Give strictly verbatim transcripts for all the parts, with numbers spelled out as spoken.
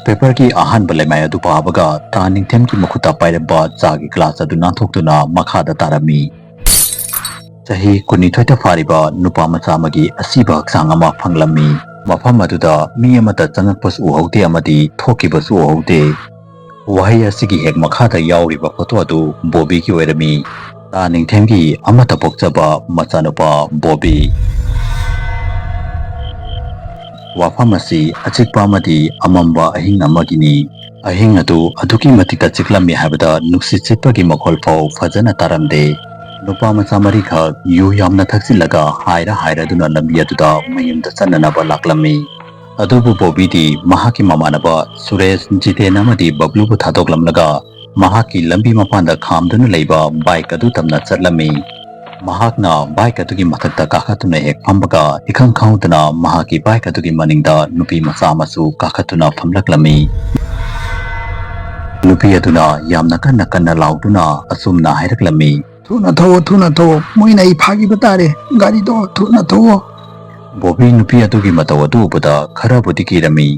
ꯄꯦꯄꯔꯒꯤ ꯑꯍꯥꯟꯕ ꯂꯩꯃꯥꯏ ꯑꯗꯨ ꯄꯥꯕꯒ ꯇꯥ ꯅꯤꯡꯊꯦꯝꯒꯤ ꯃꯈꯨꯠꯇ ꯄꯥꯏꯔꯝꯕ ꯆꯥꯒꯤ ꯒ꯭ꯂꯥꯁ ꯑꯗꯨ ꯅꯥꯟꯊꯣꯛꯇꯨꯅ ꯃꯈꯥꯗ ꯇꯥꯔꯝꯃꯤ꯫ ꯆꯍꯤ ꯀꯨꯟꯅꯤꯊꯣꯏꯗ ꯐꯥꯔꯤꯕ ꯅꯨꯄꯥ ꯃꯆꯥ ꯑꯃꯒꯤ ꯑꯁꯤꯕ ꯍꯛꯆꯥꯡ ꯑꯃ ꯐꯪꯂꯝꯃꯤ꯫ ꯃꯐꯝ ꯑꯗꯨꯗ ꯃꯤ ꯑꯃꯠꯇ ꯆꯪꯉꯛꯄꯁꯨ ꯎꯍꯧꯗꯦ ꯑꯃꯗꯤ ꯊꯣꯛꯈꯤꯕꯁꯨ ꯎꯍꯧꯗꯦ꯫ ꯋꯥꯍꯩ ꯑꯁꯤꯒꯤ ꯍꯦꯛ ꯃꯈꯥꯗ ꯌꯥꯎꯔꯤꯕ ꯐꯣꯇꯣ ꯑꯗꯨ ꯕꯣꯕꯤꯒꯤ ꯑꯣꯏꯔꯝꯃꯤ꯫ ꯇꯥ ꯅꯤꯡꯊꯦꯝꯒꯤ ꯑꯃꯠꯇ ꯄꯣꯛꯆꯕ ꯃꯆꯥꯅꯨꯄꯥ ꯕꯣꯕꯤ꯫ ꯋꯥꯐꯝ ꯑꯁꯤ ꯑꯆꯤꯛꯄ ꯑꯃꯗꯤ ꯑꯃꯝꯕ ꯑꯍꯤꯡ ꯑꯃꯒꯤꯅꯤ꯫ ꯑꯍꯤꯡ ꯑꯗꯨ ꯑꯗꯨꯛꯀꯤ ꯃꯇꯤꯛ ꯆꯤꯛꯂꯝꯃꯤ ꯍꯥꯏꯕꯗ ꯅꯨꯡꯁꯤꯠ ꯁꯤꯠꯄꯒꯤ ꯃꯈꯣꯜ ꯐꯥꯎ ꯐꯖꯅ ꯇꯥꯔꯝꯗꯦ꯫ ꯅꯨꯄꯥ ꯃꯆꯥ ꯃꯔꯤꯈꯛ ꯌꯨ ꯌꯥꯝꯅ ꯊꯛꯆꯤꯜꯂꯒ ꯍꯥꯏꯔ ꯍꯥꯏꯔꯗꯨꯅ ꯂꯝꯕꯤ ꯑꯗꯨꯗ ꯃꯌꯨꯝꯗ ꯆꯠꯅꯅꯕ ꯂꯥꯛꯂꯝꯃꯤ꯫ ꯑꯗꯨꯕꯨ ꯕꯣꯕꯤꯗꯤ ꯃꯍꯥꯛꯀꯤ ꯃꯃꯥꯟꯅꯕ ꯁꯨꯔꯦꯁ, ꯖꯤꯇꯦꯟ ꯑꯃꯗꯤ ꯕꯕ꯭ꯂꯨꯕꯨ ꯊꯥꯗꯣꯛꯂꯝꯂꯒ ꯃꯍꯥꯛꯀꯤ ꯂꯝꯕꯤ ꯃꯄꯥꯟꯗ ꯈꯥꯝꯗꯨꯅ ꯂꯩꯕ ꯕꯥꯏꯛ ꯑꯗꯨ ꯇꯝꯅ ꯆꯠꯂꯝꯃꯤ꯫ ꯃꯍꯥꯛꯅ ꯕꯥꯏꯛ ꯑꯗꯨꯒꯤ ꯃꯊꯛꯇ ꯀꯥꯈꯠꯇꯨꯅ ꯍꯦꯛ ꯐꯝꯕꯒ ꯏꯈꯪ ꯈꯪꯍꯧꯗꯅ ꯃꯍꯥꯛꯀꯤ ꯕꯥꯏꯛ ꯑꯗꯨꯒꯤ ꯃꯅꯤꯡꯗ ꯅꯨꯄꯤ ꯃꯆꯥ ꯑꯃꯁꯨ ꯀꯥꯈꯠꯇꯨꯅ ꯐꯝꯂꯛꯂꯝꯃꯤ꯫ ꯅꯨꯄꯤ ꯑꯗꯨꯅ ꯌꯥꯝꯅ ꯀꯟꯅ ꯀꯟꯅ ꯂꯥꯎꯗꯨꯅ ꯑꯁꯨꯝꯅ ꯍꯥꯏꯔꯛꯂꯝꯃꯤ꯫ "ꯊꯨꯅ ꯊꯧꯑꯣ, ꯊꯨꯅ ꯊꯧꯑꯣ, ꯃꯣꯏꯅ ꯑꯩ ꯐꯥꯈꯤꯕ ꯇꯥꯔꯦ, ꯒꯥꯔꯤꯗꯣ ꯊꯨꯅ ꯊꯧꯑꯣ"꯫ ꯕꯣꯕꯤ ꯅꯨꯄꯤ ꯑꯗꯨꯒꯤ ꯃꯇꯧ ꯑꯗꯨ ꯎꯕꯗ ꯈꯔꯕꯨꯗꯤ ꯀꯤꯔꯝꯃꯤ꯫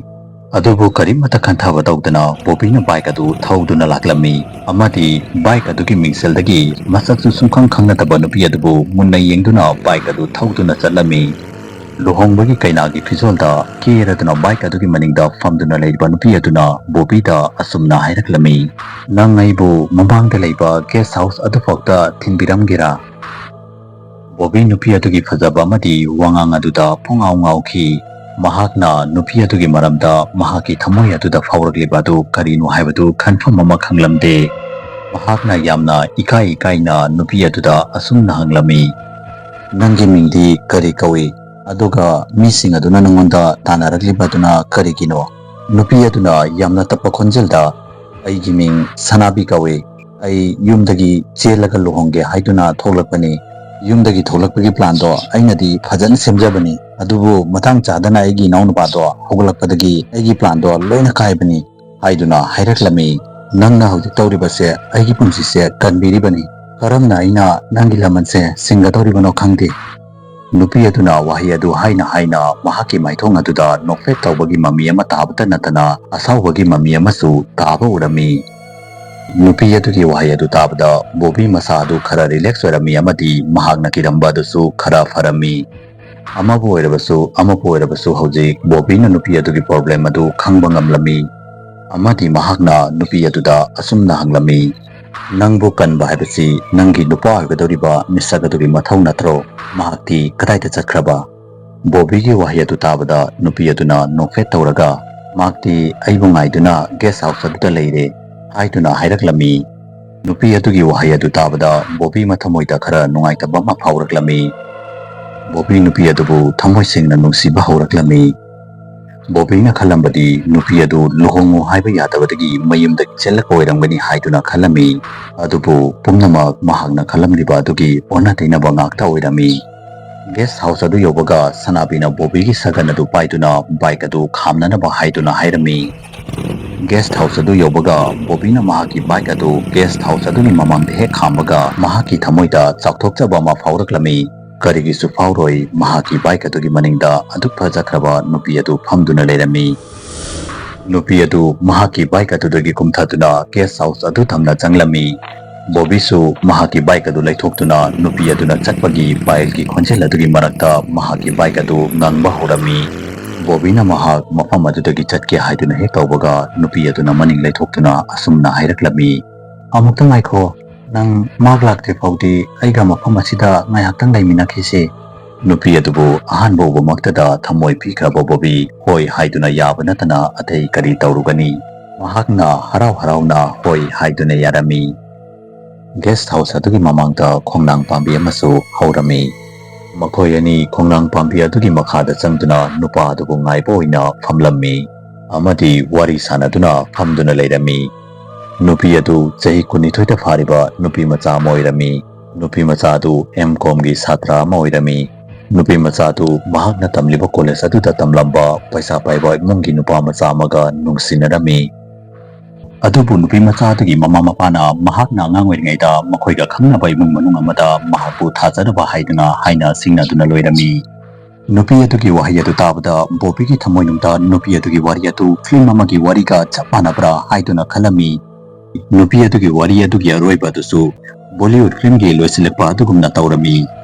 ꯑꯗꯨꯕꯨ ꯀꯔꯤꯃꯠꯇ ꯈꯟꯊꯕ ꯇꯧꯗꯅ ꯕꯣꯕꯤꯅ ꯕꯥꯏꯛ ꯑꯗꯨ ꯊꯧꯗꯨꯅ ꯂꯥꯛꯂꯝꯃꯤ ꯑꯃꯗꯤ ꯕꯥꯏꯛ ꯑꯗꯨꯒꯤ ꯃꯤꯡꯁꯦꯜꯗꯒꯤ ꯃꯁꯛꯁꯨ ꯁꯨꯡꯈꯪ ꯈꯪꯅꯗꯕ ꯅꯨꯄꯤ ꯑꯗꯨꯕꯨ ꯃꯨꯟꯅ ꯌꯦꯡꯗꯨꯅ ꯕꯥꯏꯛ ꯑꯗꯨ ꯊꯧꯗꯨꯅ ꯆꯠꯂꯝꯃꯤ꯫ ꯂꯨꯍꯣꯡꯕꯒꯤ ꯀꯩꯅꯥꯒꯤ ꯐꯤꯖꯣꯜꯗ ꯀꯦꯔꯗꯨꯅ ꯕꯥꯏꯛ ꯑꯗꯨꯒꯤ ꯃꯅꯤꯡꯗ ꯐꯝꯗꯨꯅ ꯂꯩꯔꯤꯕ ꯅꯨꯄꯤ ꯑꯗꯨꯅ ꯕꯣꯕꯤꯗ ꯑꯁꯨꯝꯅ ꯍꯥꯏꯔꯛꯂꯝꯃꯤ, "ꯅꯪ ꯑꯩꯕꯨ ꯃꯃꯥꯡꯗ ꯂꯩꯕ ꯒꯦꯁ ꯍꯥꯎꯁ ꯑꯗꯨꯐꯥꯎꯗ ꯊꯤꯟꯕꯤꯔꯝꯒꯦꯔꯥ?" ꯕꯣꯕꯤ ꯅꯨꯄꯤ ꯑꯗꯨꯒꯤ ꯐꯖꯕ ꯑꯃꯗꯤ ꯋꯥꯉꯥꯡ ꯑꯗꯨꯗ ꯄꯨꯡꯉꯥꯎ ꯉꯥꯎꯈꯤ꯫ ꯃꯍꯥꯛꯅ ꯅꯨꯄꯤ ꯑꯗꯨꯒꯤ ꯃꯔꯝꯗ ꯃꯍꯥꯛꯀꯤ ꯊꯃꯣꯏ ꯑꯗꯨꯗ ꯐꯥꯎꯔꯛꯂꯤꯕ ꯑꯗꯨ ꯀꯔꯤꯅꯣ ꯍꯥꯏꯕꯗꯨ ꯈꯟꯐꯝ ꯑꯃ ꯈꯪꯂꯝꯗꯦ꯫ ꯃꯍꯥꯛꯅ ꯌꯥꯝꯅ ꯏꯀꯥꯏ ꯏꯀꯥꯏꯅ ꯅꯨꯄꯤ ꯑꯗꯨꯗ ꯑꯁꯨꯝꯅ ꯍꯪꯂꯝꯃꯤ, "ꯅꯪꯒꯤ ꯃꯤꯡꯗꯤ ꯀꯔꯤ ꯀꯧꯏ? ꯑꯗꯨꯒ ꯃꯤꯁꯤꯡ ꯑꯗꯨꯅ ꯅꯉꯣꯟꯗ ꯇꯥꯟꯅꯔꯛꯂꯤꯕ ꯑꯗꯨꯅ ꯀꯔꯤꯒꯤꯅꯣ?" ꯅꯨꯄꯤ ꯑꯗꯨꯅ ꯌꯥꯝꯅ ꯇꯞꯄ ꯈꯣꯟꯖꯦꯜꯗ, "ꯑꯩꯒꯤ ꯃꯤꯡ ꯁꯅꯥꯕꯤ ꯀꯧꯏ꯫ ꯑꯩ ꯌꯨꯝꯗꯒꯤ ꯆꯦꯜꯂꯒ ꯂꯨꯍꯣꯡꯒꯦ ꯍꯥꯏꯗꯨꯅ ꯊꯣꯛꯂꯛꯄꯅꯤ꯫ ꯌꯨꯝꯗꯒꯤ ꯊꯣꯛꯂꯛꯄꯒꯤ ꯄ꯭ꯂꯥꯟꯗꯣ ꯑꯩꯅꯗꯤ ꯐꯖꯅ ꯁꯦꯝꯖꯕꯅꯤ, ꯑꯗꯨꯕꯨ ꯃꯇꯥꯡ ꯆꯥꯗꯅ ꯑꯩꯒꯤ ꯏꯅꯥꯎꯅꯨꯄꯥꯗꯣ ꯍꯧꯒꯠꯂꯛꯄꯗꯒꯤ ꯑꯩꯒꯤ ꯄ꯭ꯂꯥꯟꯗꯣ ꯂꯣꯏꯅ ꯀꯥꯏꯕꯅꯤ" ꯍꯥꯏꯗꯨꯅ ꯍꯥꯏꯔꯛꯂꯝꯃꯤ꯫ "ꯅꯪꯅ ꯍꯧꯖꯤꯛ ꯇꯧꯔꯤꯕꯁꯦ ꯑꯩꯒꯤ ꯄꯨꯟꯁꯤꯁꯦ ꯀꯟꯕꯤꯔꯤꯕꯅꯤ꯫ ꯀꯔꯝꯅ ꯑꯩꯅ ꯅꯪꯒꯤ ꯂꯃꯟꯁꯦ ꯁꯤꯡꯒꯗꯧꯔꯤꯕꯅꯣ ꯈꯪꯗꯦ"꯫ ꯅꯨꯄꯤ ꯑꯗꯨꯅ ꯋꯥꯍꯩ ꯑꯗꯨ ꯍꯥꯏꯅ ꯍꯥꯏꯅ ꯃꯍꯥꯛꯀꯤ ꯃꯥꯏꯊꯣꯡ ꯑꯗꯨꯗ ꯅꯣꯛꯐꯦꯠ ꯇꯧꯕꯒꯤ ꯃꯃꯤ ꯑꯃ ꯇꯥꯕꯇ ꯅꯠꯇꯅ ꯑꯁꯥꯎꯕꯒꯤ ꯃꯃꯤ ꯑꯃꯁꯨ ꯇꯥꯕ ꯎꯔꯝꯃꯤ꯫ ꯅꯨꯄꯤ ꯑꯗꯨꯒꯤ ꯋꯥꯍꯩ ꯑꯗꯨ ꯇꯥꯕꯗ ꯕꯣꯕꯤ ꯃꯁꯥ ꯑꯗꯨ ꯈꯔ ꯔꯤꯂꯦꯛꯁ ꯑꯣꯏꯔꯝꯃꯤ ꯑꯃꯗꯤ ꯃꯍꯥꯛꯅ ꯀꯤꯔꯝꯕ ꯑꯗꯨꯁꯨ ꯈꯔ ꯐꯔꯝꯃꯤ꯫ ꯑꯃꯕꯨ ꯑꯣꯏꯔꯕꯁꯨ, ꯑꯃꯕꯨ ꯑꯣꯏꯔꯕꯁꯨ, ꯍꯧꯖꯤꯛ ꯕꯣꯕꯤꯅ ꯅꯨꯄꯤ ꯑꯗꯨꯒꯤ ꯄ꯭ꯔꯣꯕ꯭ꯂꯦꯝ ꯑꯗꯨ ꯈꯪꯕ ꯉꯝꯂꯝꯃꯤ꯫ ꯑꯃꯗꯤ ꯃꯍꯥꯛꯅ ꯅꯨꯄꯤ ꯑꯗꯨꯗ ꯑꯁꯨꯝꯅ ꯍꯪꯂꯝꯃꯤ, "ꯅꯪꯕꯨ ꯀꯟꯕ ꯍꯥꯏꯕꯁꯤ ꯅꯪꯒꯤ ꯅꯨꯄꯥ ꯑꯣꯏꯒꯗꯧꯔꯤꯕ ꯃꯤꯁꯛ ꯑꯗꯨꯒꯤ ꯃꯊꯧ ꯅꯠꯇ꯭ꯔꯣ? ꯃꯍꯥꯛꯇꯤ ꯀꯗꯥꯏꯗ ꯆꯠꯈ꯭ꯔꯕ?" ꯕꯣꯕꯤꯒꯤ ꯋꯥꯍꯩ ꯑꯗꯨ ꯇꯥꯕꯗ ꯅꯨꯄꯤ ꯑꯗꯨꯅ ꯅꯣꯛꯐꯦꯠ ꯇꯧꯔꯒ, "ꯃꯍꯥꯛꯇꯤ ꯑꯩꯕꯨ ꯉꯥꯏꯗꯨꯅ ꯒꯦꯁ ꯍꯥꯎꯁ ꯑꯗꯨꯗ ꯂꯩꯔꯦ" ꯍꯥꯏꯗꯨꯅ ꯍꯥꯏꯔꯛꯂꯝꯃꯤ꯫ ꯅꯨꯄꯤ ꯑꯗꯨꯒꯤ ꯋꯥꯍꯩ ꯑꯗꯨ ꯇꯥꯕꯗ ꯕꯣꯕꯤ ꯃꯊꯃꯣꯏꯗ ꯈꯔ ꯅꯨꯡꯉꯥꯏꯇꯕ ꯑꯃ ꯐꯥꯎꯔꯛꯂꯝꯃꯤ꯫ ꯕꯣꯕꯤ ꯅꯨꯄꯤ ꯑꯗꯨꯕꯨ ꯊꯃꯣꯏ ꯁꯦꯡꯅ ꯅꯨꯡꯁꯤꯕ ꯍꯧꯔꯛꯂꯝꯃꯤ꯫ ꯕꯣꯕꯤꯅ ꯈꯜꯂꯝꯕꯗꯤ ꯅꯨꯄꯤ ꯑꯗꯨ ꯂꯨꯍꯣꯡꯉꯨ ꯍꯥꯏꯕ ꯌꯥꯗꯕꯗꯒꯤ ꯃꯌꯨꯝꯗꯒꯤ ꯆꯦꯜꯂꯛꯄ ꯑꯣꯏꯔꯝꯒꯅꯤ ꯍꯥꯏꯗꯨꯅ ꯈꯜꯂꯝꯃꯤ꯫ ꯑꯗꯨꯕꯨ ꯄꯨꯝꯅꯃꯛ ꯃꯍꯥꯛꯅ ꯈꯜꯂꯝꯂꯤꯕ ꯑꯗꯨꯒꯤ ꯑꯣꯟꯅ ꯇꯩꯅꯕ ꯉꯥꯛꯇ ꯑꯣꯏꯔꯝꯃꯤ꯫ ꯒꯦꯁ ꯍꯥꯎꯁ ꯑꯗꯨ ꯌꯧꯕꯒ ꯁꯅꯥꯕꯤꯅ ꯕꯣꯕꯤꯒꯤ ꯁꯒꯟ ꯑꯗꯨ ꯄꯥꯏꯗꯨꯅ ꯕꯥꯏꯛ ꯑꯗꯨ ꯈꯥꯝꯅꯅꯕ ꯍꯥꯏꯗꯨꯅ ꯍꯥꯏꯔꯝꯃꯤ꯫ ꯒꯦꯁ ꯍꯥꯎꯁ ꯑꯗꯨ ꯌꯧꯕꯒ ꯕꯣꯕꯤꯅ ꯃꯍꯥꯛꯀꯤ ꯕꯥꯏꯛ ꯑꯗꯨ ꯒꯦꯁ ꯍꯥꯎꯁ ꯑꯗꯨꯒꯤ ꯃꯃꯥꯡꯗ ꯍꯦꯛ ꯈꯥꯝꯕꯒ ꯃꯍꯥꯛꯀꯤ ꯊꯃꯣꯏꯗ ꯆꯥꯎꯊꯣꯛꯆꯕ ꯑꯃ ꯐꯥꯎꯔꯛꯂꯝꯃꯤ꯫ ꯀꯔꯤꯒꯤꯁꯨ ꯐꯥꯎꯔꯣꯏ, ꯃꯍꯥꯛꯀꯤ ꯕꯥꯏꯛ ꯑꯗꯨꯒꯤ ꯃꯅꯤꯡꯗ ꯑꯗꯨꯛ ꯐꯖꯈ꯭ꯔꯕ ꯅꯨꯄꯤ ꯑꯗꯨ ꯐꯝꯗꯨꯅ ꯂꯩꯔꯝꯃꯤ꯫ ꯅꯨꯄꯤ ꯑꯗꯨ ꯃꯍꯥꯛꯀꯤ ꯕꯥꯏꯛ ꯑꯗꯨꯗꯒꯤ ꯀꯨꯝꯊꯗꯨꯅ ꯒꯦꯁ ꯍꯥꯎꯁ ꯑꯗꯨ ꯊꯝꯅ ꯆꯪꯂꯝꯃꯤ꯫ ꯕꯣꯕꯤꯁꯨ ꯃꯍꯥꯛꯀꯤ ꯕꯥꯏꯛ ꯑꯗꯨ ꯂꯩꯊꯣꯛꯇꯨꯅ ꯅꯨꯄꯤ ꯑꯗꯨꯅ ꯆꯠꯄꯒꯤ ꯄꯥꯏꯜꯒꯤ ꯈꯣꯟꯖꯦꯜ ꯑꯗꯨꯒꯤ ꯃꯔꯛꯇ ꯃꯍꯥꯛꯀꯤ ꯕꯥꯏꯛ ꯑꯗꯨ ꯉꯪꯕ ꯍꯧꯔꯝꯃꯤ꯫ ꯕꯣꯕꯤꯅ ꯃꯍꯥꯛ ꯃꯐꯝ ꯑꯗꯨꯗꯒꯤ ꯆꯠꯀꯦ ꯍꯥꯏꯗꯨꯅ ꯍꯦꯛ ꯇꯧꯕꯒ ꯅꯨꯄꯤ ꯑꯗꯨꯅ ꯃꯅꯤꯡ ꯂꯩꯊꯣꯛꯇꯨꯅ ꯑꯁꯨꯝꯅ ꯍꯥꯏꯔꯛꯂꯝꯃꯤ, "ꯑꯃꯨꯛꯇ ꯉꯥꯏꯈꯣ, ꯅꯪ ꯃꯍꯥꯛ ꯂꯥꯛꯇ꯭ꯔꯤ ꯐꯥꯎꯗꯤ ꯑꯩꯒ ꯃꯐꯝ ꯑꯁꯤꯗ ꯉꯥꯏꯍꯥꯛꯇꯪ ꯂꯩꯃꯤꯟꯅꯈꯤꯁꯤ"꯫ ꯅꯨꯄꯤ ꯑꯗꯨꯕꯨ ꯑꯍꯥꯟꯕ ꯎꯕꯃꯛꯇꯗ ꯊꯃꯣꯏ ꯄꯤꯈ꯭ꯔꯕ ꯕꯣꯕꯤ ꯍꯣꯏ ꯍꯥꯏꯗꯨꯅ ꯌꯥꯕ ꯅꯠꯇꯅ ꯑꯇꯩ ꯀꯔꯤ ꯇꯧꯔꯨꯒꯅꯤ? ꯃꯍꯥꯛꯅ ꯍꯔꯥꯎ ꯍꯔꯥꯎꯅ ꯍꯣꯏ ꯍꯥꯏꯗꯨꯅ ꯌꯥꯔꯝꯃꯤ꯫ ꯒꯦꯁ ꯍꯥꯎꯁ ꯑꯗꯨꯒꯤ ꯃꯃꯥꯡꯗ ꯈꯣꯡꯅꯥꯡ ꯄꯥꯝꯕꯤ ꯑꯃꯁꯨ ꯍꯧꯔꯝꯃꯤ꯫ ꯃꯈꯣꯏ ꯑꯅꯤ ꯈꯣꯡꯅꯥꯡ ꯄꯥꯝꯕꯤ ꯑꯗꯨꯒꯤ ꯃꯈꯥꯗ ꯆꯪꯗꯨꯅ ꯅꯨꯄꯥ ꯑꯗꯨꯕꯨ ꯉꯥꯏꯕ ꯑꯣꯏꯅ ꯐꯝꯂꯝꯃꯤ ꯑꯃꯗꯤ ꯋꯥꯔꯤ ꯁꯥꯅꯗꯨꯅ ꯐꯝꯗꯨꯅ ꯂꯩꯔꯝꯃꯤ꯫ ꯅꯨꯄꯤ ꯑꯗꯨ ꯆꯍꯤ ꯀꯨꯟꯅꯤꯊꯣꯏꯗ ꯐꯥꯔꯤꯕ ꯅꯨꯄꯤ ꯃꯆꯥ ꯑꯃ ꯑꯣꯏꯔꯝꯃꯤ꯫ ꯅꯨꯄꯤ ꯃꯆꯥ ꯑꯗꯨ ꯑꯦꯝ ꯀꯣꯝꯒꯤ ꯁꯥꯇ꯭ꯔ ꯑꯃ ꯑꯣꯏꯔꯝꯃꯤ꯫ ꯅꯨꯄꯤ ꯃꯆꯥ ꯑꯗꯨ ꯃꯍꯥꯛꯅ ꯇꯝꯂꯤꯕ ꯀꯣꯂꯦꯖ ꯑꯗꯨꯗ ꯇꯝꯂꯝꯕ ꯄꯩꯁꯥ ꯄꯥꯏꯕ ꯏꯃꯨꯡꯒꯤ ꯅꯨꯄꯥ ꯃꯆꯥ ꯑꯃꯒ ꯅꯨꯡꯁꯤꯅꯔꯝꯃꯤ꯫ ꯑꯗꯨꯕꯨ ꯅꯨꯄꯤ ꯃꯆꯥ ꯑꯗꯨꯒꯤ ꯃꯃꯥ ꯃꯄꯥꯅ ꯃꯍꯥꯛꯅ ꯑꯉꯥꯡ ꯑꯣꯏꯔꯤꯉꯩꯗ ꯃꯈꯣꯏꯒ ꯈꯪꯅꯕ ꯏꯃꯨꯡ ꯃꯅꯨꯡ ꯑꯃꯗ ꯃꯍꯥꯛꯄꯨ ꯊꯥꯖꯗꯕ ꯍꯥꯏꯗꯨꯅ ꯍꯥꯏꯅ ꯁꯤꯡꯅꯗꯨꯅ ꯂꯣꯏꯔꯝꯃꯤ꯫ ꯅꯨꯄꯤ ꯑꯗꯨꯒꯤ ꯋꯥꯍꯩ ꯑꯗꯨ ꯇꯥꯕꯗ ꯕꯣꯕꯤꯒꯤ ꯊꯃꯣꯏꯅꯨꯡꯗ ꯅꯨꯄꯤ ꯑꯗꯨꯒꯤ ꯋꯥꯔꯤ ꯑꯗꯨ ꯐꯤꯂꯝ ꯑꯃꯒꯤ ꯋꯥꯔꯤꯒ ꯆꯞ ꯃꯥꯟꯅꯕ꯭ꯔꯥ ꯍꯥꯏꯗꯨꯅ ꯈꯜꯂꯝꯃꯤ꯫ ꯅꯨꯄꯤ ꯑꯗꯨꯒꯤ ꯋꯥꯔꯤ ꯑꯗꯨꯒꯤ ꯑꯔꯣꯏꯕ ꯑꯗꯨꯁꯨ ꯕꯣꯂꯤꯋꯨꯗ ꯐꯤꯂꯝꯒꯤ ꯂꯣꯏꯁꯤꯜꯂꯛꯄ ꯑꯗꯨꯒꯨꯝꯅ ꯇꯧꯔꯝꯃꯤ꯫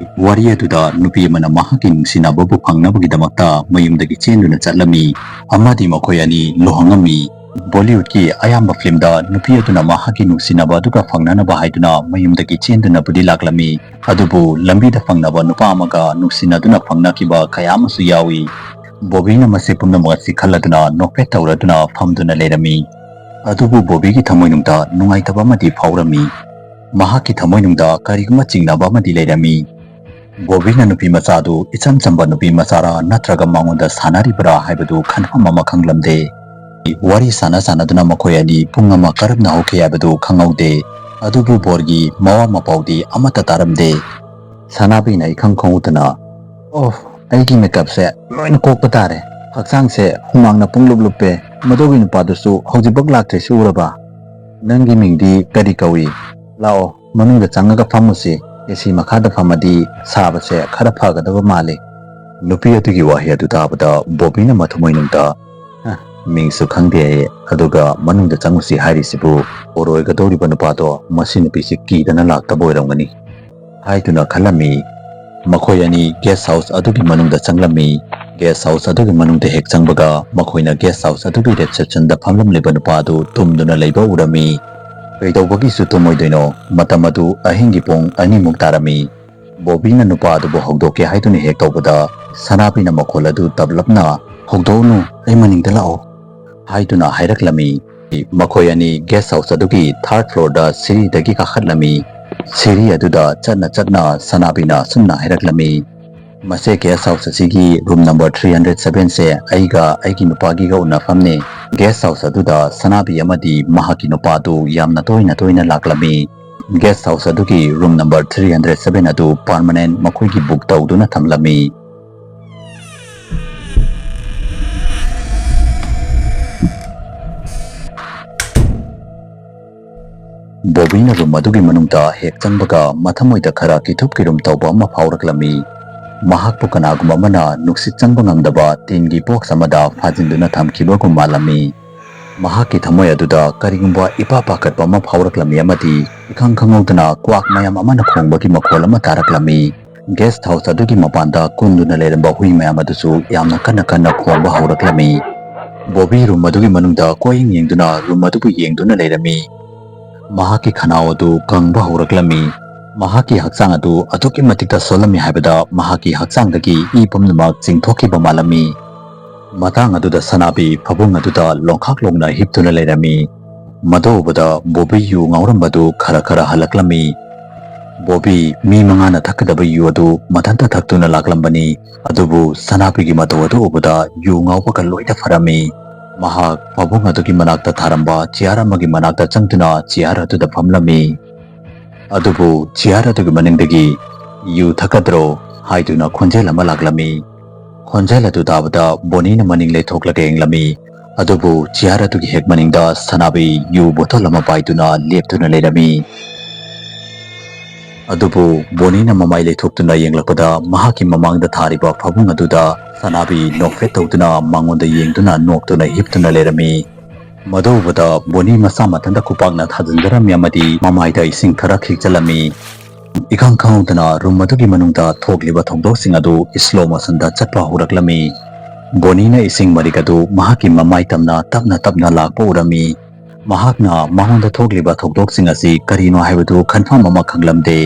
ꯋꯥꯔꯤ ꯑꯗꯨꯗ ꯅꯨꯄꯤ ꯑꯃꯅ ꯃꯍꯥꯛꯀꯤ ꯅꯨꯡꯁꯤꯅꯕꯕꯨ ꯐꯪꯅꯕꯒꯤꯗꯃꯛꯇ ꯃꯌꯨꯝꯗꯒꯤ ꯆꯦꯟꯗꯨꯅ ꯆꯠꯂꯝꯃꯤ ꯑꯃꯗꯤ ꯃꯈꯣꯏ ꯑꯅꯤ ꯂꯨꯍꯣꯡꯉꯝꯃꯤ꯫ ꯕꯣꯂꯤꯋꯨꯗꯀꯤ ꯑꯌꯥꯝꯕ ꯐꯤꯂꯝꯗ ꯅꯨꯄꯤ ꯑꯗꯨꯅ ꯃꯍꯥꯛꯀꯤ ꯅꯨꯡꯁꯤꯅꯕ ꯑꯗꯨꯒ ꯐꯪꯅꯅꯕ ꯍꯥꯏꯗꯨꯅ ꯃꯌꯨꯝꯗꯒꯤ ꯆꯦꯟꯗꯨꯅꯕꯨꯗꯤ ꯂꯥꯛꯂꯝꯃꯤ, ꯑꯗꯨꯕꯨ ꯂꯝꯕꯤꯗ ꯐꯪꯅꯕ ꯅꯨꯄꯥ ꯑꯃꯒ ꯅꯨꯡꯁꯤꯅꯗꯨꯅ ꯐꯪꯅꯈꯤꯕ ꯀꯌꯥ ꯑꯃꯁꯨ ꯌꯥꯎꯏ꯫ ꯕꯣꯕꯤꯅ ꯃꯁꯤ ꯄꯨꯝꯅꯃꯛ ꯑꯁꯤ ꯈꯜꯂꯗꯨꯅ ꯅꯣꯛꯐꯦꯠ ꯇꯧꯔꯗꯨꯅ ꯐꯝꯗꯨꯅ ꯂꯩꯔꯝꯃꯤ꯫ ꯑꯗꯨꯕꯨ ꯕꯣꯕꯤꯒꯤ ꯊꯃꯣꯏꯅꯨꯡꯗ ꯅꯨꯡꯉꯥꯏꯇꯕ ꯑꯃꯗꯤ ꯐꯥꯎꯔꯝꯃꯤ꯫ ꯃꯍꯥꯛꯀꯤ ꯊꯃꯣꯏꯅꯨꯡꯗ ꯀꯔꯤꯒꯨꯝꯕ ꯆꯤꯡꯅꯕ ꯑꯃꯗꯤ ꯂꯩꯔꯝꯃꯤ꯫ ꯕꯣꯕꯤꯅ ꯅꯨꯄꯤ ꯃꯆꯥꯗꯨ ꯏꯆꯝ ꯆꯝꯕ ꯅꯨꯄꯤ ꯃꯆꯥꯔꯥ ꯅꯠꯇ꯭ꯔꯒ ꯃꯉꯣꯟꯗ ꯁꯥꯟꯅꯔꯤꯕ꯭ꯔꯥ ꯍꯥꯏꯕꯗꯨ ꯈꯟꯐꯝ ꯑꯃ ꯈꯪꯂꯝꯗꯦ꯫ ꯋꯥꯔꯤ ꯁꯥꯟꯅ ꯁꯥꯟꯅꯗꯨꯅ ꯃꯈꯣꯏ ꯑꯅꯤ ꯄꯨꯡ ꯑꯃ ꯀꯔꯝꯅ ꯍꯧꯈꯤ ꯍꯥꯏꯕꯗꯨ ꯈꯪꯍꯧꯗꯦ꯫ ꯑꯗꯨꯕꯨ ꯕꯣꯔꯒꯤ ꯃꯋꯥ ꯃꯄꯥꯎꯗꯤ ꯑꯃꯠꯇ ꯇꯥꯔꯝꯗꯦ꯫ ꯁꯅꯥꯕꯤꯅ ꯏꯈꯪ ꯈꯪꯍꯧꯗꯅ, "ꯑꯣ, ꯑꯩꯒꯤ ꯃꯦꯀꯞꯁꯦ ꯂꯣꯏꯅ ꯀꯣꯛꯄ ꯇꯥꯔꯦ꯫ ꯍꯛꯆꯥꯡꯁꯦ ꯍꯨꯃꯥꯡꯅ ꯄꯨꯡꯂꯨꯞ ꯂꯨꯞꯄꯦ꯫ ꯃꯗꯨꯒꯤ ꯅꯨꯄꯥꯗꯨꯁꯨ ꯍꯧꯖꯤꯛꯐꯥꯎ ꯂꯥꯛꯇ꯭ꯔꯤꯁꯤ ꯎꯔꯕ? ꯅꯪꯒꯤ ꯃꯤꯡꯗꯤ ꯀꯔꯤ ꯀꯧꯏ? ꯂꯥꯛꯑꯣ, ꯃꯅꯨꯡꯗ ꯆꯪꯉꯒ ꯐꯝꯃꯨꯁꯤ꯫ ꯑꯦ ꯁꯤ ꯃꯈꯥꯗ ꯐꯝꯃꯗꯤ ꯁꯥꯕꯁꯦ ꯈꯔ ꯐꯒꯗꯕ ꯃꯥꯜꯂꯤ꯫" ꯅꯨꯄꯤ ꯑꯗꯨꯒꯤ ꯋꯥꯍꯩ ꯑꯗꯨ ꯇꯥꯕꯗ ꯕꯣꯕꯤꯅ ꯃꯊꯃꯣꯏꯅꯨꯡꯗ, "ꯍ, ꯃꯤꯡꯁꯨ ꯈꯪꯗꯦ ꯑꯩ, ꯑꯗꯨꯒ ꯃꯅꯨꯡꯗ ꯆꯪꯉꯨꯁꯤ ꯍꯥꯏꯔꯤꯁꯤꯕꯨ ꯑꯣꯏꯔꯣꯏꯒꯗꯧꯔꯤꯕ ꯅꯨꯄꯥꯗꯣ ꯃꯁꯤ ꯅꯨꯄꯤꯁꯤ ꯀꯤꯗꯅ ꯂꯥꯛꯇꯕ ꯑꯣꯏꯔꯝꯒꯅꯤ" ꯍꯥꯏꯗꯨꯅ ꯈꯜꯂꯝꯃꯤ꯫ ꯃꯈꯣꯏ ꯑꯅꯤ ꯒꯦꯁ ꯍꯥꯎꯁ ꯑꯗꯨꯒꯤ ꯃꯅꯨꯡꯗ ꯆꯪꯂꯝꯃꯤ꯫ ꯒꯦꯁ ꯍꯥꯎꯁ ꯑꯗꯨꯒꯤ ꯃꯅꯨꯡꯗ ꯍꯦꯛ ꯆꯪꯕꯒ ꯃꯈꯣꯏꯅ ꯒꯦꯁ ꯍꯥꯎꯁ ꯑꯗꯨꯒꯤ ꯔꯤꯁꯦꯞꯁꯟꯗ ꯐꯝꯂꯝꯂꯤꯕ ꯅꯨꯄꯥ ꯑꯗꯨ ꯇꯨꯝꯗꯨꯅ ꯂꯩꯕ ꯎꯔꯝꯃꯤ꯫ ꯀꯩꯗꯧꯕꯒꯤꯁꯨ ꯇꯨꯝꯃꯣꯏꯗꯣꯏꯅꯣ? ꯃꯇꯝ ꯑꯗꯨ ꯑꯍꯤꯡꯒꯤ ꯄꯨꯡ ꯑꯅꯤꯃꯨꯛ ꯇꯥꯔꯝꯃꯤ꯫ ꯕꯣꯕꯤꯅ ꯅꯨꯄꯥ ꯑꯗꯨꯕꯨ ꯍꯧꯗꯣꯛꯀꯦ ꯍꯥꯏꯗꯨꯅ ꯍꯦꯛ ꯇꯧꯕꯗ, ꯁꯅꯥꯕꯤꯅ ꯃꯈꯣꯜ ꯑꯗꯨ ꯇꯞꯂꯞꯅ, "ꯍꯧꯗꯣꯛꯎꯅꯨ, ꯑꯩ ꯃꯅꯤꯡꯗ ꯂꯥꯛꯑꯣ" ꯍꯥꯏꯗꯨꯅ ꯍꯥꯏꯔꯛꯂꯝꯃꯤ꯫ ꯃꯈꯣꯏ ꯑꯅꯤ ꯒꯦꯁ ꯍꯥꯎꯁ ꯑꯗꯨꯒꯤ ꯊꯥꯔꯠ ꯐ꯭ꯂꯣꯔꯗ ꯁꯤꯔꯤꯗꯒꯤ ꯀꯥꯈꯠꯂꯝꯃꯤ꯫ ꯁꯤꯔꯤ ꯑꯗꯨꯗ ꯆꯠꯅ ꯆꯠꯅ ꯁꯅꯥꯕꯤꯅ ꯑꯁꯨꯝꯅ ꯍꯥꯏꯔꯛꯂꯝꯃꯤ, "ꯃꯁꯦ ꯒꯦꯁ ꯍꯥꯎꯁ ꯑꯁꯤꯒꯤ ꯔꯨꯝ ꯅꯝꯕꯔ ꯊ꯭ꯔꯤ ꯍꯟꯗ꯭ꯔꯦꯠ ꯁꯚꯦꯟꯁꯦ ꯑꯩꯒ ꯑꯩꯒꯤ ꯅꯨꯄꯥꯒꯤꯒ ꯎꯅꯐꯝꯅꯤ꯫" ꯒꯦꯁ ꯍꯥꯎꯁ ꯑꯗꯨꯗ ꯁꯅꯥꯕꯤ ꯑꯃꯗꯤ ꯃꯍꯥꯛꯀꯤ ꯅꯨꯄꯥꯗꯨ ꯌꯥꯝꯅ ꯇꯣꯏꯅ ꯇꯣꯏꯅ ꯂꯥꯛꯂꯝꯃꯤ꯫ ꯒꯦꯁ ꯍꯥꯎꯁ ꯑꯗꯨꯒꯤ room number three hundred seven ꯑꯗꯨ ꯄꯔꯃꯅꯦꯟ ꯃꯈꯣꯏꯒꯤ ꯕꯨꯛ ꯇꯧꯗꯨꯅ ꯊꯝꯂꯝꯃꯤ꯫ ꯕꯣꯕꯤꯅ ꯔꯨꯝ ꯑꯗꯨꯒꯤ ꯃꯅꯨꯡꯗ ꯍꯦꯛ ꯆꯪꯕꯒ ꯃꯊꯃꯣꯏꯗ ꯈꯔ ꯀꯤꯊꯨꯞ ꯀꯤꯔꯨꯝ ꯇꯧꯕ ꯑꯃ ꯐꯥꯎꯔꯛꯂꯝꯃꯤ꯫ ꯃꯍꯥꯛꯄꯨ ꯀꯅꯥꯒꯨꯝꯕ ꯑꯃꯅ ꯅꯨꯡꯁꯤꯠ ꯆꯪꯕ ꯉꯝꯗꯕ ꯇꯤꯟꯒꯤ ꯕꯣꯛꯁ ꯑꯃꯗ ꯐꯥꯖꯤꯟꯗꯨꯅ ꯊꯝꯈꯤꯕꯒꯨꯝ ꯃꯥꯜꯂꯝꯃꯤ꯫ ꯃꯍꯥꯛꯀꯤ ꯊꯃꯣꯏ ꯑꯗꯨꯗ ꯀꯔꯤꯒꯨꯝꯕ ꯏꯄꯥ ꯄꯥꯈꯠꯄ ꯑꯃ ꯐꯥꯎꯔꯛꯂꯝꯃꯤ ꯑꯃꯗꯤ ꯏꯈꯪ ꯈꯪꯍꯧꯗꯅ ꯀ꯭ꯋꯥꯛ ꯃꯌꯥꯝ ꯑꯃꯅ ꯈꯣꯡꯕꯒꯤ ꯃꯈꯣꯜ ꯑꯃ ꯇꯥꯔꯛꯂꯝꯃꯤ꯫ ꯒꯦꯁ ꯍꯥꯎꯁ ꯑꯗꯨꯒꯤ ꯃꯄꯥꯟꯗ ꯀꯨꯟꯗꯨꯅ ꯂꯩꯔꯝꯕ ꯍꯨꯏ ꯃꯌꯥꯝ ꯑꯗꯨꯁꯨ ꯌꯥꯝꯅ ꯀꯟꯅ ꯀꯟꯅ ꯈꯣꯡꯕ ꯍꯧꯔꯛꯂꯝꯃꯤ꯫ ꯕꯣꯕꯤ ꯔꯨꯝ ꯑꯗꯨꯒꯤ ꯃꯅꯨꯡꯗ ꯀꯣꯏꯌꯦꯡ ꯌꯦꯡꯗꯨꯅ ꯔꯨꯝ ꯑꯗꯨꯕꯨ ꯌꯦꯡꯗꯨꯅ ꯂꯩꯔꯝꯃꯤ꯫ ꯃꯍꯥꯛꯀꯤ ꯈꯅꯥꯎ ꯑꯗꯨ ꯀꯪꯕ ꯍꯧꯔꯛꯂꯝꯃꯤ꯫ ꯃꯍꯥꯛꯀꯤ ꯍꯛꯆꯥꯡ ꯑꯗꯨ ꯑꯗꯨꯛꯀꯤ ꯃꯇꯤꯛꯇ ꯁꯣꯜꯂꯝꯃꯤ ꯍꯥꯏꯕꯗ ꯃꯍꯥꯛꯀꯤ ꯍꯛꯆꯥꯡꯗꯒꯤ ꯏ ꯄꯨꯝꯅꯃꯛ ꯆꯤꯡꯊꯣꯛꯈꯤꯕ ꯃꯥꯜꯂꯝꯃꯤ꯫ ꯃꯇꯥꯡ ꯑꯗꯨꯗ ꯁꯅꯥꯕꯤ ꯐꯃꯨꯡ ꯑꯗꯨꯗ ꯂꯣꯡꯈꯥꯛ ꯂꯣꯡꯅ ꯍꯤꯞꯇꯨꯅ ꯂꯩꯔꯝꯃꯤ꯫ ꯃꯗꯨ ꯎꯕꯗ ꯕꯣꯕꯤ ꯌꯨ ꯉꯥꯎꯔꯝꯕꯗꯨ ꯈꯔ ꯈꯔ ꯍꯜꯂꯛꯂꯝꯃꯤ꯫ ꯕꯣꯕꯤ ꯃꯤ ꯃꯉꯥꯅ ꯊꯛꯀꯗꯕ ꯌꯨ ꯑꯗꯨ ꯃꯊꯟꯇ ꯊꯛꯇꯨꯅ ꯂꯥꯛꯂꯝꯕꯅꯤ꯫ ꯑꯗꯨꯕꯨ ꯁꯅꯥꯕꯤꯒꯤ ꯃꯇꯧ ꯑꯗꯨ ꯎꯕꯗ ꯌꯨ ꯉꯥꯎꯕꯒ ꯂꯣꯏꯅ ꯐꯔꯝꯃꯤ꯫ ꯃꯍꯥꯛ ꯐꯃꯨꯡ ꯑꯗꯨꯒꯤ ꯃꯅꯥꯛꯇ ꯊꯥꯔꯝꯕ ꯆꯤꯌꯥꯔ ꯑꯃꯒꯤ ꯃꯅꯥꯛꯇ ꯆꯪꯗꯨꯅ ꯆꯤꯌꯥꯔ ꯑꯗꯨꯗ ꯐꯝꯂꯝꯃꯤ꯫ ꯑꯗꯨꯕꯨ ꯆꯤꯌꯥꯔ ꯑꯗꯨꯒꯤ ꯃꯅꯤꯡꯗꯒꯤ "ꯌꯨ ꯊꯛꯀꯗ꯭ꯔꯣ?" ꯍꯥꯏꯗꯨꯅ ꯈꯣꯟꯖꯦꯜ ꯑꯃ ꯂꯥꯛꯂꯝꯃꯤ꯫ ꯈꯣꯟꯖꯦꯜ ꯑꯗꯨ ꯇꯥꯕꯗ ꯕꯣꯅꯤꯅ ꯃꯅꯤꯡ ꯂꯩꯊꯣꯛꯂꯒ ꯌꯦꯡꯂꯝꯃꯤ꯫ ꯑꯗꯨꯕꯨ ꯆꯤꯌꯥꯔ ꯑꯗꯨꯒꯤ ꯍꯦꯛ ꯃꯅꯤꯡꯗ ꯁꯅꯥꯕꯤ ꯌꯨ ꯕꯣꯇꯜ ꯑꯃ ꯄꯥꯏꯗꯨꯅ ꯂꯦꯞꯇꯨꯅ ꯂꯩꯔꯝꯃꯤ꯫ ꯑꯗꯨꯕꯨ ꯕꯣꯅꯤꯅ ꯃꯃꯥꯏ ꯂꯩꯊꯣꯛꯇꯨꯅ ꯌꯦꯡꯂꯛꯄꯗ ꯃꯍꯥꯛꯀꯤ ꯃꯃꯥꯡꯗ ꯊꯥꯔꯤꯕ ꯐꯃꯨꯡ ꯑꯗꯨꯗ ꯁꯅꯥꯕꯤ ꯅꯣꯛꯐꯦꯠ ꯇꯧꯗꯨꯅ ꯃꯉꯣꯟꯗ ꯌꯦꯡꯗꯨꯅ ꯅꯣꯛꯇꯨꯅ ꯍꯤꯞꯇꯨꯅ ꯂꯩꯔꯝꯃꯤ꯫ ꯃꯗꯨ ꯎꯕꯗ ꯕꯣꯅꯤ ꯃꯁꯥ ꯃꯊꯟꯇ ꯈꯨꯄꯥꯛꯅ ꯊꯥꯖꯤꯟꯖꯔꯝꯃꯤ ꯑꯃꯗꯤ ꯃꯃꯥꯏꯗ ꯏꯁꯤꯡ ꯈꯔ ꯈꯤꯛꯆꯜꯂꯝꯃꯤ꯫ ꯏꯈꯪ ꯈꯪꯍꯧꯗꯅ ꯔꯨꯝ ꯑꯗꯨꯒꯤ ꯃꯅꯨꯡꯗ ꯊꯣꯛꯂꯤꯕ ꯊꯧꯗꯣꯛꯁꯤꯡ ꯑꯗꯨ ꯁ꯭ꯂꯣ ꯃꯣꯁꯟꯗ ꯆꯠꯄ ꯍꯧꯔꯛꯂꯝꯃꯤ꯫ ꯕꯣꯅꯤꯅ ꯏꯁꯤꯡ ꯃꯔꯤꯛ ꯑꯗꯨ ꯃꯍꯥꯛꯀꯤ ꯃꯃꯥꯏ ꯇꯝꯅ ꯇꯞꯅ ꯇꯞꯅ ꯂꯥꯛꯄ ꯎꯔꯝꯃꯤ꯫ ꯃꯍꯥꯛꯅ ꯃꯉꯣꯟꯗ ꯊꯣꯛꯂꯤꯕ ꯊꯧꯗꯣꯛꯁꯤꯡ ꯑꯁꯤ ꯀꯔꯤꯅꯣ ꯍꯥꯏꯕꯗꯨ ꯈꯟꯐꯝ ꯑꯃ ꯈꯪꯂꯝꯗꯦ꯫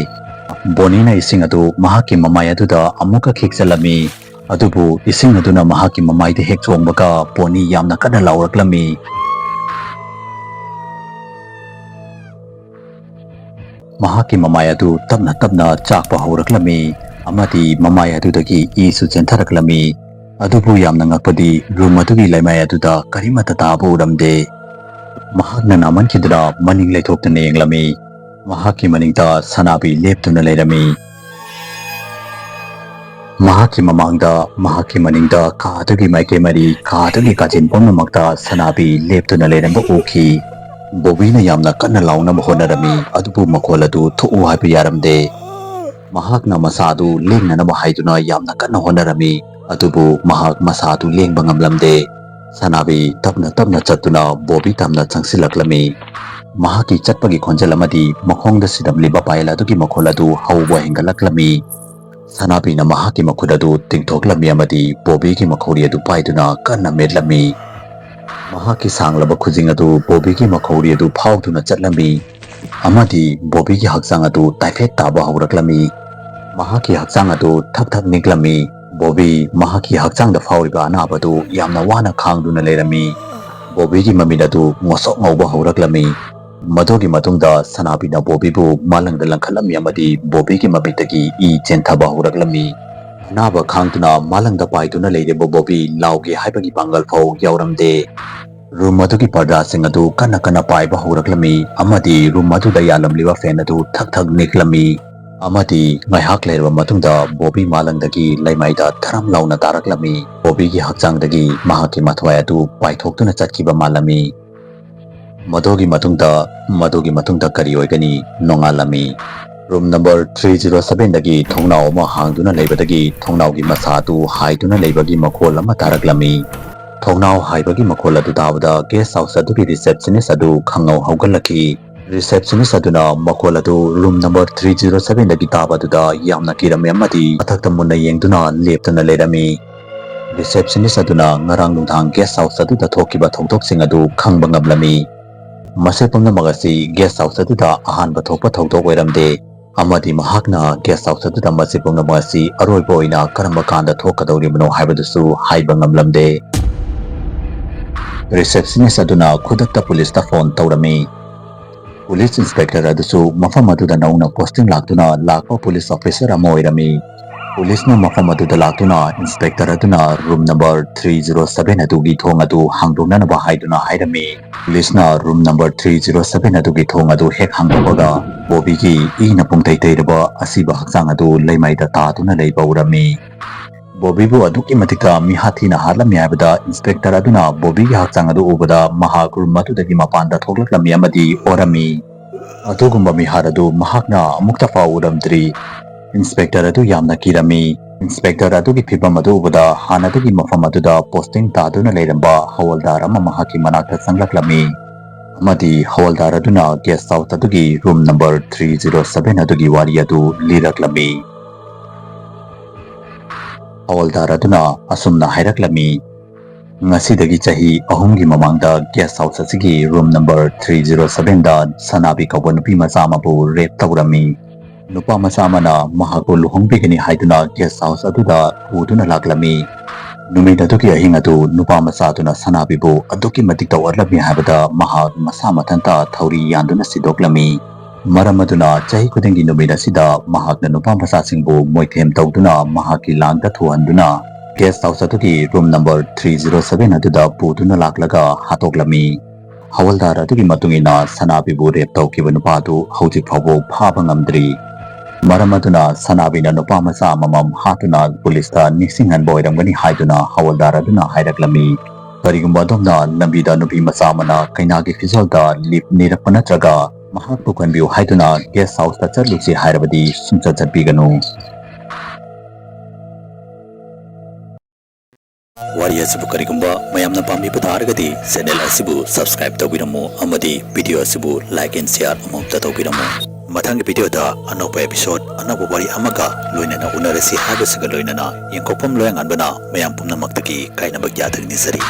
ꯕꯣꯅꯤꯅ ꯏꯁꯤꯡ ꯑꯗꯨ ꯃꯍꯥꯛꯀꯤ ꯃꯃꯥꯏ ꯑꯗꯨꯗ ꯑꯃꯨꯛꯀ ꯈꯤꯛꯆꯜꯂꯝꯃꯤ꯫ ꯑꯗꯨꯕꯨ ꯏꯁꯤꯡ ꯑꯗꯨꯅ ꯃꯍꯥꯛꯀꯤ ꯃꯃꯥꯏꯗ ꯍꯦꯛ ꯆꯣꯡꯕꯒ ꯕꯣꯅꯤ ꯌꯥꯝꯅ ꯀꯟꯅ ꯂꯥꯎꯔꯛꯂꯝꯃꯤ꯫ ꯃꯍꯥꯛꯀꯤ ꯃꯃꯥꯏ ꯑꯗꯨ ꯇꯞꯅ ꯇꯞꯅ ꯆꯥꯛꯄ ꯍꯧꯔꯛꯂꯝꯃꯤ ꯑꯃꯗꯤ ꯃꯃꯥꯏ ꯑꯗꯨꯗꯒꯤ ꯏꯁꯨ ꯆꯦꯟꯊꯔꯛꯂꯝꯃꯤ꯫ ꯑꯗꯨꯕꯨ ꯌꯥꯝꯅ ꯉꯛꯄꯗꯤ ꯔꯨꯝ ꯑꯗꯨꯒꯤ ꯂꯩꯃꯥꯏ ꯑꯗꯨꯗ ꯀꯔꯤꯃꯠꯇ ꯇꯥꯕ ꯎꯔꯝꯗꯦ꯫ ꯃꯍꯥꯛꯅ ꯅꯥꯃꯟꯈꯤꯗꯨꯅ ꯃꯅꯤꯡ ꯂꯩꯊꯣꯛꯇꯨꯅ ꯌꯦꯡꯂꯝꯃꯤ꯫ ꯃꯍꯥꯛꯀꯤ ꯃꯅꯤꯡꯗ ꯁꯅꯥꯕꯤ ꯂꯦꯞꯇꯨꯅ ꯂꯩꯔꯝꯃꯤ꯫ ꯃꯍꯥꯛꯀꯤ ꯃꯃꯥꯡꯗ, ꯃꯍꯥꯛꯀꯤ ꯃꯅꯤꯡꯗ, ꯀꯥ ꯑꯗꯨꯒꯤ ꯃꯥꯏꯀꯩ ꯃꯔꯤ, ꯀꯥ ꯑꯗꯨꯒꯤ ꯀꯥꯆꯤꯟ ꯄꯨꯝꯅꯃꯛꯇ ꯁꯅꯥꯕꯤ ꯂꯦꯞꯇꯨꯅ ꯂꯩꯔꯝꯕ ꯎꯈꯤ꯫ ꯕꯣꯕꯤꯅ ꯌꯥꯝꯅ ꯀꯟꯅ ꯂꯥꯎꯅꯕ ꯍꯣꯠꯅꯔꯝꯃꯤ, ꯑꯗꯨꯕꯨ ꯃꯈꯣꯜ ꯑꯗꯨ ꯊꯣꯛꯎ ꯍꯥꯏꯕ ꯌꯥꯔꯝꯗꯦ꯫ ꯃꯍꯥꯛꯅ ꯃꯁꯥ ꯑꯗꯨ ꯂꯦꯡꯅꯅꯕ ꯍꯥꯏꯗꯨꯅ ꯌꯥꯝꯅ ꯀꯟꯅ ꯍꯣꯠꯅꯔꯝꯃꯤ, ꯑꯗꯨꯕꯨ ꯃꯍꯥꯛ ꯃꯁꯥ ꯑꯗꯨ ꯂꯦꯡꯕ ꯉꯝꯂꯝꯗꯦ꯫ ꯁꯅꯥꯕꯤ ꯇꯞꯅ ꯇꯞꯅ ꯆꯠꯇꯨꯅ ꯕꯣꯕꯤ ꯇꯝꯅ ꯆꯪꯁꯤꯜꯂꯛꯂꯝꯃꯤ꯫ ꯃꯍꯥꯛꯀꯤ ꯆꯠꯄꯒꯤ ꯈꯣꯟꯖꯦꯜ ꯑꯃꯗꯤ ꯃꯈꯣꯡꯗ ꯁꯤꯔꯝꯂꯤꯕ ꯄꯥꯌꯦꯜ ꯑꯗꯨꯒꯤ ꯃꯈꯣꯜ ꯑꯗꯨ ꯍꯧꯕ ꯍꯦꯟꯒꯠꯂꯛꯂꯝꯃꯤ꯫ ꯁꯅꯥꯕꯤꯅ ꯃꯍꯥꯛꯀꯤ ꯃꯈꯨꯠ ꯑꯗꯨ ꯇꯤꯡꯊꯣꯛꯂꯝꯃꯤ ꯑꯃꯗꯤ ꯕꯣꯕꯤꯒꯤ ꯃꯈꯧꯔꯤ ꯑꯗꯨ ꯄꯥꯏꯗꯨꯅ ꯀꯟꯅ ꯃꯦꯠꯂꯝꯃꯤ꯫ ꯃꯍꯥꯛꯀꯤ ꯁꯥꯡꯂꯕ ꯈꯨꯖꯤꯡ ꯑꯗꯨ ꯕꯣꯕꯤꯒꯤ ꯃꯈꯧꯔꯤ ꯑꯗꯨ ꯐꯥꯎꯗꯨꯅ ꯆꯠꯂꯝꯃꯤ ꯑꯃꯗꯤ ꯕꯣꯕꯤꯒꯤ ꯍꯛꯆꯥꯡ ꯑꯗꯨ ꯇꯥꯏꯐꯦꯠ ꯇꯥꯕ ꯍꯧꯔꯛꯂꯝꯃꯤ꯫ ꯃꯍꯥꯛꯀꯤ ꯍꯛꯆꯥꯡ ꯑꯗꯨ ꯊꯛ ꯊꯛ ꯅꯤꯛꯂꯝꯃꯤ꯫ ꯕꯣꯕꯤ ꯃꯍꯥꯛꯀꯤ ꯍꯛꯆꯥꯡꯗ ꯐꯥꯎꯔꯤꯕ ꯑꯅꯥꯕ ꯑꯗꯨ ꯌꯥꯝꯅ ꯋꯥꯅ ꯈꯥꯡꯗꯨꯅ ꯂꯩꯔꯝꯃꯤ꯫ ꯕꯣꯕꯤꯒꯤ ꯃꯃꯤꯠ ꯑꯗꯨ ꯉꯣꯁꯣꯛ ꯉꯧꯕ ꯍꯧꯔꯛꯂꯝꯃꯤ꯫ ꯃꯗꯨꯒꯤ ꯃꯇꯨꯡꯗ ꯁꯅꯥꯕꯤꯅ ꯕꯣꯕꯤꯕꯨ ꯃꯥꯂꯪꯗ ꯂꯪꯈꯠꯂꯝꯃꯤ ꯑꯃꯗꯤ ꯕꯣꯕꯤꯒꯤ ꯃꯃꯤꯠꯇꯒꯤ ꯏ ꯆꯦꯟꯊꯕ ꯍꯧꯔꯛꯂꯝꯃꯤ꯫ ꯑꯅꯥꯕ ꯈꯥꯡꯗꯨꯅ ꯃꯥꯂꯪꯗ ꯄꯥꯏꯗꯨꯅ ꯂꯩꯔꯤꯕ ꯕꯣꯕꯤ ꯂꯥꯎꯒꯦ ꯍꯥꯏꯕꯒꯤ ꯄꯥꯡꯒꯜ ꯐꯥꯎ ꯌꯥꯎꯔꯝꯗꯦ꯫ ꯔꯨꯝ ꯑꯗꯨꯒꯤ ꯄꯔꯗꯥꯁꯤꯡ ꯑꯗꯨ ꯀꯟꯅ ꯀꯟꯅ ꯄꯥꯏꯕ ꯍꯧꯔꯛꯂꯝꯃꯤ ꯑꯃꯗꯤ ꯔꯨꯝ ꯑꯗꯨꯗ ꯌꯥꯜꯂꯝꯂꯤꯕ ꯐꯦꯟ ꯑꯗꯨ ꯊꯛ ꯊꯛ ꯅꯤꯛꯂꯝꯃꯤ꯫ ꯑꯃꯗꯤ ꯉꯥꯏꯍꯥꯛ ꯂꯩꯔꯕ ꯃꯇꯨꯡꯗ ꯕꯣꯕꯤ ꯃꯥꯂꯪꯗꯒꯤ ꯂꯩꯃꯥꯏꯗ ꯊꯔꯝ ꯂꯥꯎꯅ ꯇꯥꯔꯛꯂꯝꯃꯤ꯫ ꯕꯣꯕꯤꯒꯤ ꯍꯛꯆꯥꯡꯗꯒꯤ ꯃꯍꯥꯛꯀꯤ ꯃꯊ꯭ꯋꯥꯏ ꯑꯗꯨ ꯄꯥꯏꯊꯣꯛꯇꯨꯅ ꯆꯠꯈꯤꯕ ꯃꯥꯜꯂꯝꯃꯤ꯫ ꯃꯗꯨꯒꯤ ꯃꯇꯨꯡꯗ, ꯃꯗꯨꯒꯤ ꯃꯇꯨꯡꯗ ꯀꯔꯤ ꯑꯣꯏꯒꯅꯤ? ꯅꯣꯡꯉꯥꯜꯂꯝꯃꯤ꯫ ꯔꯨꯝ ꯅꯝꯕꯔ ꯊ꯭ꯔꯤ ꯖꯤꯔꯣ ꯁꯚꯦꯟꯗꯒꯤ ꯊꯣꯡꯅꯥꯎ ꯑꯃ ꯍꯥꯡꯗꯨꯅ ꯂꯩꯕꯗꯒꯤ ꯊꯣꯡꯅꯥꯎꯒꯤ ꯃꯁꯥ ꯑꯗꯨ ꯍꯥꯏꯗꯨꯅ ꯂꯩꯕꯒꯤ ꯃꯈꯣꯜ ꯑꯃ ꯇꯥꯔꯛꯂꯝꯃꯤ꯫ ꯊꯣꯡꯅꯥꯎ ꯍꯥꯏꯕꯒꯤ ꯃꯈꯣꯜ ꯑꯗꯨ ꯇꯥꯕꯗ ꯒꯦꯁ ꯍꯥꯎꯁ ꯑꯗꯨꯒꯤ ꯔꯤꯁꯦꯞꯁꯅꯤꯁ ꯑꯗꯨ ꯈꯪꯍꯧ ꯍꯧꯒꯠꯂꯛꯈꯤ꯫ ꯔꯤꯁꯦꯞꯁꯅꯤꯁ ꯑꯗꯨꯅ ꯃꯈꯣꯜ ꯑꯗꯨ ꯔꯨꯝ ꯅꯝꯕꯔ ꯊ꯭ꯔꯤ ꯖꯤꯔꯣ ꯁꯚꯦꯟꯗꯒꯤ ꯇꯥꯕꯗꯨꯗ ꯌꯥꯝꯅ ꯀꯤꯔꯝꯃꯤ ꯑꯃꯗꯤ ꯃꯊꯛꯇ ꯃꯨꯟꯅ ꯌꯦꯡꯗꯨꯅ ꯂꯦꯞꯇꯨꯅ ꯂꯩꯔꯝꯃꯤ꯫ ꯔꯤꯁꯦꯞꯁꯅꯤꯁ ꯑꯗꯨꯅ ꯉꯔꯥꯡ ꯅꯨꯡꯗꯥꯡ ꯒꯦꯁ ꯍꯥꯎꯁ ꯑꯗꯨꯗ ꯊꯣꯛꯈꯤꯕ ꯊꯧꯗꯣꯛꯁꯤꯡ ꯑꯗꯨ ꯈꯪꯕ ꯉꯝꯂꯝꯃꯤ꯫ ꯃꯁꯤ ꯄꯨꯝꯅꯃꯛ ꯑꯁꯤ ꯒꯦꯁ ꯍꯥꯎꯁ ꯑꯗꯨꯗ ꯑꯍꯥꯟꯕ ꯊꯣꯛꯄ ꯊꯧꯗꯣꯛ ꯑꯣꯏꯔꯝꯗꯦ ꯑꯃꯗꯤ ꯃꯍꯥꯛꯅ ꯒꯦꯁ ꯍꯥꯎꯁ ꯑꯗꯨꯗ ꯃꯁꯤ ꯄꯨꯝꯅꯃꯛ ꯑꯁꯤ ꯑꯔꯣꯏꯕ ꯑꯣꯏꯅ ꯀꯔꯝꯕ ꯀꯥꯟꯗ ꯊꯣꯛꯀꯗꯧꯔꯤꯕꯅꯣ ꯍꯥꯏꯕꯗꯨꯁꯨ ꯍꯥꯏꯕ ꯉꯝꯂꯝꯗꯦ꯫ ꯔꯤꯁꯦꯞꯁꯅꯤꯁ ꯑꯗꯨꯅ ꯈꯨꯗꯛꯇ ꯄꯨꯂꯤꯁꯇ ꯐꯣꯟ ꯇꯧꯔꯝꯃꯤ꯫ ꯄꯨꯂꯤꯁ ꯏꯟꯁꯄꯦꯛꯇꯔ ꯑꯗꯨꯁꯨ ꯃꯐꯝ ꯑꯗꯨꯗ ꯅꯧꯅ ꯄꯣꯁꯇꯤꯡ ꯂꯥꯛꯇꯨꯅ ꯂꯥꯛꯄ ꯄꯨꯂꯤꯁ ꯑꯣꯐꯤꯁꯔ ꯑꯃ ꯑꯣꯏꯔꯝꯃꯤ꯫ ꯄꯨꯂꯤꯁꯅ ꯃꯐꯝ ꯑꯗꯨꯗ ꯂꯥꯛꯇꯨꯅ ꯏꯟꯁꯄꯦꯛꯇꯔ ꯑꯗꯨꯅ room number three zero seven ꯑꯗꯨꯒꯤ ꯊꯣꯡ ꯑꯗꯨ ꯍꯥꯡꯗꯣꯛꯅꯅꯕ ꯍꯥꯏꯗꯨꯅ ꯍꯥꯏꯔꯝꯃꯤ꯫ ꯄꯨꯂꯤꯁꯅ room number three zero seven ꯑꯗꯨꯒꯤ ꯊꯣꯡ ꯑꯗꯨ ꯍꯦꯛ ꯍꯥꯡꯗꯣꯛꯄꯒ ꯕꯣꯕꯤꯒꯤ ꯏꯅ ꯄꯨꯡꯇꯩ ꯇꯩꯔꯕ ꯑꯁꯤꯕ ꯍꯛꯆꯥꯡ ꯑꯗꯨ ꯂꯩꯃꯥꯏꯗ ꯇꯥꯗꯨꯅ ꯂꯩꯕ ꯎꯔꯝꯃꯤ꯫ ꯕꯣꯕꯤꯕꯨ ꯑꯗꯨꯛꯀꯤ ꯃꯇꯤꯛꯇ ꯃꯤꯍꯥꯠ ꯊꯤꯅ ꯍꯥꯠꯂꯝꯃꯤ ꯍꯥꯏꯕꯗ ꯏꯟꯁꯄꯦꯛꯇꯔ ꯑꯗꯨꯅ ꯕꯣꯕꯤꯒꯤ ꯍꯛꯆꯥꯡ ꯑꯗꯨ ꯎꯕꯗ ꯃꯍꯥꯛ ꯔꯨꯝ ꯑꯗꯨꯗꯒꯤ ꯃꯄꯥꯟꯗ ꯊꯣꯛꯂꯛꯂꯝꯃꯤ ꯑꯃꯗꯤ ꯑꯣꯔꯝꯃꯤ꯫ ꯑꯗꯨꯒꯨꯝꯕ ꯃꯤꯍꯥꯠ ꯑꯗꯨ ꯃꯍꯥꯛꯅ ꯑꯃꯨꯛꯇ ꯐꯥꯎ ꯎꯔꯝꯗ꯭ꯔꯤ꯫ ꯏꯟꯁꯄꯦꯛꯇꯔ ꯑꯗꯨ ꯌꯥꯝꯅ ꯀꯤꯔꯝꯃꯤ꯫ ꯏꯟꯁꯄꯦꯛꯇꯔ ꯑꯗꯨꯒꯤ ꯐꯤꯚꯝ ꯑꯗꯨ ꯎꯕꯗ ꯍꯥꯟꯅꯗꯒꯤ ꯃꯐꯝ ꯑꯗꯨꯗ ꯄꯣꯁꯇꯤꯡ ꯇꯥꯗꯨꯅ ꯂꯩꯔꯝꯕ ꯍꯋꯜꯗꯥꯔ ꯑꯃ ꯃꯍꯥꯛꯀꯤ ꯃꯅꯥꯛꯇ ꯆꯪꯂꯛꯂꯝꯃꯤ ꯑꯃꯗꯤ ꯍꯋꯜꯗꯥꯔ ꯑꯗꯨꯅ ꯒꯦꯁ ꯍꯥꯎꯁ ꯑꯗꯨꯒꯤ room number three zero seven ꯑꯗꯨꯒꯤ ꯋꯥꯔꯤ ꯑꯗꯨ ꯂꯤꯔꯛꯂꯝꯃꯤ꯫ ꯍꯋꯜꯗꯥꯔ ꯑꯗꯨꯅ ꯑꯁꯨꯝꯅ ꯍꯥꯏꯔꯛꯂꯝꯃꯤ, ꯉꯁꯤꯗꯒꯤ ꯆꯍꯤ ꯑꯍꯨꯝꯒꯤ ꯃꯃꯥꯡꯗ ꯒꯦꯁ ꯍꯥꯎꯁ ꯑꯁꯤꯒꯤ ꯔꯨꯝ ꯅꯝꯕꯔ ꯊ꯭ꯔꯤ ꯖꯤꯔꯣ ꯁꯚꯦꯟꯗ ꯁꯅꯥꯕꯤ ꯀꯧꯕ ꯅꯨꯄꯤ ꯃꯆꯥ ꯑꯃꯕꯨ ꯔꯦꯞ ꯇꯧꯔꯝꯃꯤ꯫ ꯅꯨꯄꯥ ꯃꯆꯥ ꯑꯃꯅ ꯃꯍꯥꯛꯄꯨ ꯂꯨꯍꯣꯡꯕꯤꯒꯅꯤ ꯍꯥꯏꯗꯨꯅ ꯒꯦꯁ ꯍꯥꯎꯁ ꯑꯗꯨꯗ ꯄꯨꯗꯨꯅ ꯂꯥꯛꯂꯝꯃꯤ꯫ ꯅꯨꯃꯤꯠ ꯑꯗꯨꯒꯤ ꯑꯍꯤꯡ ꯑꯗꯨ ꯅꯨꯄꯥ ꯃꯆꯥ ꯑꯗꯨꯅ ꯁꯅꯥꯕꯤꯕꯨ ꯑꯗꯨꯛꯀꯤ ꯃꯇꯤꯛ ꯇꯧꯔꯠꯂꯝꯃꯤ ꯍꯥꯏꯕꯗ ꯃꯍꯥꯛ ꯃꯁꯥ ꯃꯊꯟꯇ ꯊꯧꯔꯤ ꯌꯥꯟꯗꯨꯅ ꯁꯤꯗꯣꯛꯂꯝꯃꯤ꯫ ꯃꯔꯝ ꯑꯗꯨꯅ ꯆꯍꯤ ꯈꯨꯗꯤꯡꯒꯤ ꯅꯨꯃꯤꯠ ꯑꯁꯤꯗ ꯃꯍꯥꯛꯅ ꯅꯨꯄꯥ ꯃꯆꯥꯁꯤꯡꯕꯨ ꯃꯣꯏꯊꯦꯝ ꯇꯧꯗꯨꯅ ꯃꯍꯥꯛꯀꯤ ꯂꯥꯡꯗ ꯊꯨꯍꯟꯗꯨꯅ ꯒꯦꯁ ꯍꯥꯎꯁ ꯑꯗꯨꯒꯤ room number three zero seven ꯑꯗꯨꯗ ꯄꯨꯗꯨꯅ ꯂꯥꯛꯂꯒ ꯍꯥꯠꯇꯣꯛꯂꯝꯃꯤ꯫ ꯍꯋꯜꯗꯥꯔ ꯑꯗꯨꯒꯤ ꯃꯇꯨꯡ ꯏꯟꯅ ꯁꯅꯥꯕꯤꯕꯨ ꯔꯦꯞ ꯇꯧꯈꯤꯕ ꯅꯨꯄꯥ ꯑꯗꯨ ꯍꯧꯖꯤꯛ ꯐꯥꯎꯕ ꯐꯥꯕ ꯉꯝꯗ꯭ꯔꯤ꯫ ꯃꯔꯝ ꯑꯗꯨꯅ ꯁꯅꯥꯕꯤꯅ ꯅꯨꯄꯥ ꯃꯆꯥ ꯑꯃꯃꯝ ꯍꯥꯠꯇꯨꯅ ꯄꯨꯂꯤꯁꯇ ꯅꯤꯡꯁꯤꯡꯍꯟꯕ ꯑꯣꯏꯔꯝꯒꯅꯤ ꯍꯥꯏꯗꯨꯅ ꯍꯋꯜꯗꯥꯔ ꯑꯗꯨꯅ ꯍꯥꯏꯔꯛꯂꯝꯃꯤ꯫ ꯀꯔꯤꯒꯨꯝꯕ ꯑꯗꯣꯝꯅ ꯂꯝꯕꯤꯗ ꯅꯨꯄꯤ ꯃꯆꯥ ꯑꯃꯅ ꯀꯩꯅꯥꯒꯤ ꯐꯤꯖꯣꯜꯗ ꯂꯤꯞ ꯅꯤꯔꯛꯄ ꯅꯠꯇ꯭ꯔꯒ ꯃꯍꯥꯛꯄꯨ ꯀꯟꯕꯤꯌꯨ ꯍꯥꯏꯗꯨꯅ ꯒꯦꯁ ꯍꯥꯎꯁꯇ ꯆꯠꯂꯨꯁꯤ ꯍꯥꯏꯔꯕꯗꯤ ꯁꯨꯡꯆꯠ ꯆꯠꯄꯤꯒꯅꯨ꯫ ꯋꯥꯔꯤ ꯑꯁꯤꯕꯨ ꯀꯔꯤꯒꯨꯝꯕ ꯃꯌꯥꯝꯅ ꯄꯥꯝꯕꯤꯕ ꯇꯥꯔꯒꯗꯤ ꯆꯦꯅꯦꯜ ꯑꯁꯤꯕꯨ ꯁꯕꯁꯀ꯭ꯔꯥꯏꯕ ꯇꯧꯕꯤꯔꯝꯃꯨ ꯑꯃꯗꯤ ꯚꯤꯗꯤꯑꯣ ꯑꯁꯤꯕꯨ ꯂꯥꯏꯛ ꯑꯦꯟ ꯁꯤꯌꯥꯔ ꯑꯃꯨꯛꯇ ꯇꯧꯕꯤꯔꯝꯃꯨ꯫ ꯃꯊꯪꯒꯤ ꯚꯤꯗꯤꯑꯣꯗ ꯑꯅꯧꯕ ꯑꯦꯄꯤꯁꯣꯗ, ꯑꯅꯧꯕ ꯋꯥꯔꯤ ꯑꯃꯒ ꯂꯣꯏꯅꯅ ꯎꯅꯔꯁꯤ ꯍꯥꯏꯕꯁꯤꯒ ꯂꯣꯏꯅꯅ ꯌꯦꯡꯊꯣꯛꯐꯝ ꯂꯣꯌꯥꯉꯥꯟꯕꯅ ꯃꯌꯥꯝ ꯄꯨꯝꯅꯃꯛꯇꯒꯤ ꯀꯥꯏꯅꯕ ꯌꯥꯊꯪ ꯅꯤꯖꯔꯤ꯫